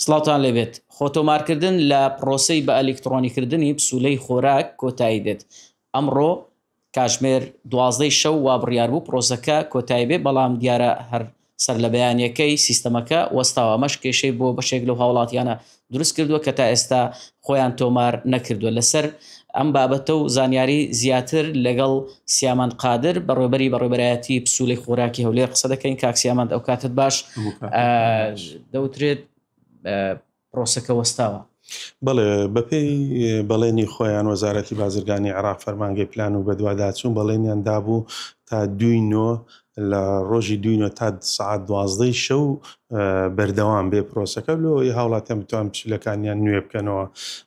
سڵاوتان لێبێت. خۆتۆمارکردن لە پڕۆسەی بە ئەلیکتڕۆنیکردنی پسوولەی خۆراک کۆتایی دێت. ئەمڕۆ کاژمێر دوازدەی شەو وا بڕیار بوو پڕۆسەکە کۆتایی بێ، بەڵام دیارە هەر سەرلەبەیانییەکەی سیستەمەکە وەستاوە، ئەمەش کێشەی بۆ بەشێک لەو هاوڵاتیانە دروست کردووە کە تا ئێستا خۆیان تۆمار نەکردووە. لەسەر ئەم بابەتە و زانیاری زیاتر لەگەڵ سیامەند قادر بەڕێوبەری بەڕێوبەرایەتی پسوولەی خۆراکی هەولێر قسە دەکەین. کاک سیامەند ئەو کاتت باش. دەوترێت پرۆسەکە وەستاوە. بەڵێ، بەپێی بەڵێنی خۆیان وەزارەتی بازرگانی عێراق فەرمانگەی پلان و بەدواداچوون بەڵێنیان دابوو تا دووی نۆ لە ڕۆژی دووی نۆ تا سەعات دوازدەی شەو بەردەوام بێ پرۆسەکە لۆ ئەوەی هاوڵاتیان بتوان پسولەکانیان نوێ بکەنەوە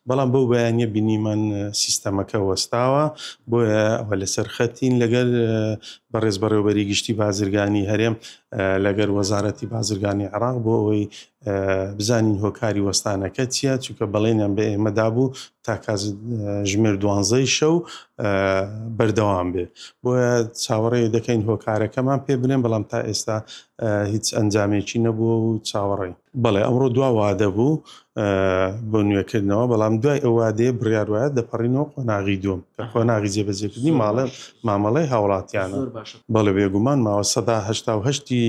بەڵام بەو بەیانیە بینیمان سیستەمەکە وەستاوە بۆیە ئەوە لەسەر خەتین لەگەر بەڕێز بەڕێوبەری گشتی بازرگانی هەرێم لەگەر وەزارەتی بازرگانی عێراق بۆ ئەوەی بزانین هۆکاری وەستانەکە چییە چونکە بەڵێنیان بە ئێمە دابوو تا کاتژمێر دوانزەی شەو بەردەوام بێ بۆیە چاوەڕێ دەکەین هۆکارەکەمان پێ بنێن بەڵام تا ئێستا هیچ ئەنجامێکی نەبووە و چاوەڕێین. بەڵێ ئەمڕۆ دوا وادە بوو بۆ نوێکردنەوە بەڵام دوای ئەو وادەیە بڕیار وایە دەپەڕینەوە قۆناغی دووەم کە قۆناغی جێبەجێکردنی ماڵە مامەڵەی هاوڵاتیانە. بەڵێ بێگومان ماوە 88% ی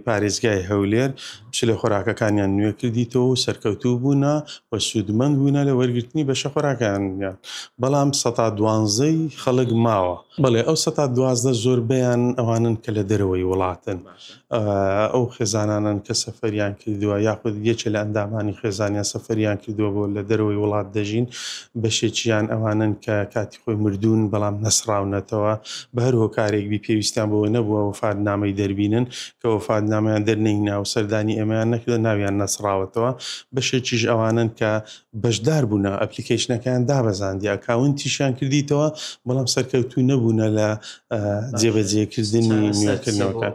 پارێزگای هەولێر پشیلە خۆراکەکانیان نوێ کردیتەوە و سەرکەوتوو بوونە و سوودمەند بوونە لە وەرگرتنی بەشە خۆراکانیان بەڵام 12% ی خەڵک ماوە. بەڵێ ئەو 12% زۆربەیان ئەوانەن کە لە دەرەوەی وڵاتن ئەو خێزانانەن کە سەفەریان کردووە یاخود یەکێ لە ئەندامانی خێزانیان سەفەریان کردووە بۆ لە دەرەوەی وڵات دەژین بەشێکیان ئەوانەن کە کاتی خۆی مردوون بەڵام نەسڕاونەتەوە بە هەر هۆکارێک بی پێویستیان بەوە نەبووە وەفاتنامەی دەربینن کە وەفاتنامەیان دەرنەهینا و سەردانی ئێمەیان نەکردووە ناویان نەسڕاوەتەوە بەشێکیش ئەوانەن کە بەشدار بوونە ئەپلیکەیشنەکەیان دابەزاندیە ئەکاونتیشیان کردیتەوە بەڵام سەرکەوتوو نەبوونە لە جێبەجێکردنی نوێکردنەوەکە.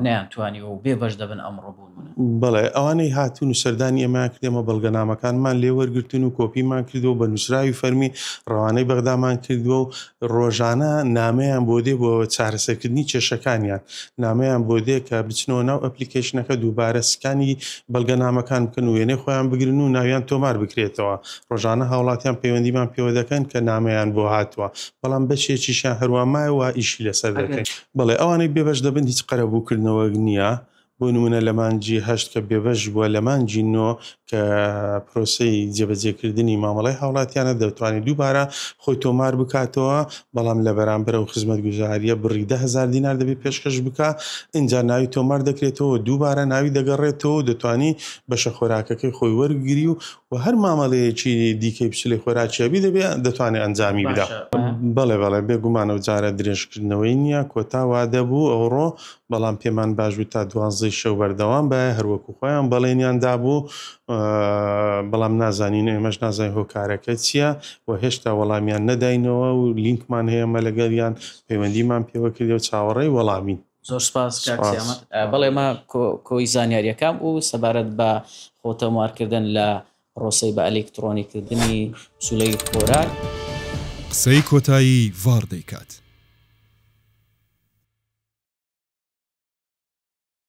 نەیانتوانی و بێ بەش دەبن ئەمڕۆ بۆ نمونە. بەڵێ ئەوانەی هاتوون و سەردانی ئێمەیان کرد ئێمە بەڵگەنامەکانمان لێ وەرگرتوون و کۆپیمان کردووە و بە نووسراوی فەرمی ڕەوانەی بەغدامان کردووە و ڕۆژانە نامەیان بۆ دێ بۆ چارەسەرکردنی کێشەکانیان نامەیان بۆ دێ کە بچنەوە ناو ئەپلیکەیشنەکە دووبارە سکانی بەڵگەنامەکان بکەن و وێنەی خۆیان بگرن و ناویان تۆمار بکرێتەوە ڕۆژانە هاوڵاتیان پەیوەندیمان پێوە دەکەن کە نامەیان بۆ هاتووە بەڵام بەشێکیشیان هەروا مایەوە ئیشی لەسەر دەکەین. بەڵێ ئەوانەی بێبەش دەبن هیچ قەرەبووکردنەوەک نییە بۆ نمونە لە مانگی هەشت کە بێبەش بووە لە مانگی نۆ کە پرۆسەی جێبەجێکردنی مامەڵەی هاوڵاتیانە دەتوانێت دووبارە خۆی تۆمار بکاتەوە بەڵام لە بەرامبەر ئەو خزمەتگوزارییە بڕی 10,000 دینار دەبێت پێشکەش بکا ئینجا ناوی تۆمار دەکرێتەوە دووبارە ناوی دەگەڕێتەوە و دەتوانی بەشە خۆراکەکەی خۆی وەرگری و و هەر مامەڵەیەکی دیکەی پسولەی خۆراکی هەبی دەبێ دەتوانێت ئەنجامی بدا. بەڵێ بەڵێ بێگومان ئەو جارە درێژکردنەوەی نییە کۆتا وادە بوو ئەوڕۆ بەڵام پێمان باش بوو تا دوانزەی شەو بەردەوام بایە هەر وەکو خۆیان بەڵێنیان دابوو بەڵام نازانین ئێمەش نازانین هۆکارەکە چییە و هێشتا وەڵامیان نەداینەوە و لینکمان هەیە ئەمە لەگەڵیان پەیوەندیمان پێوە کردی و چاوەڕێی وەڵامین. زۆر سپاس کاک سیامەند. بەڵێ ئەمە کۆی زانیارییەکان بوو سەبارەت بە خۆتۆمارکردن لە پرۆسەی بە ئەلیکترۆنیکردنی پسولەی خۆراک. قسەی کۆتایی ڤاڕ دەیکات.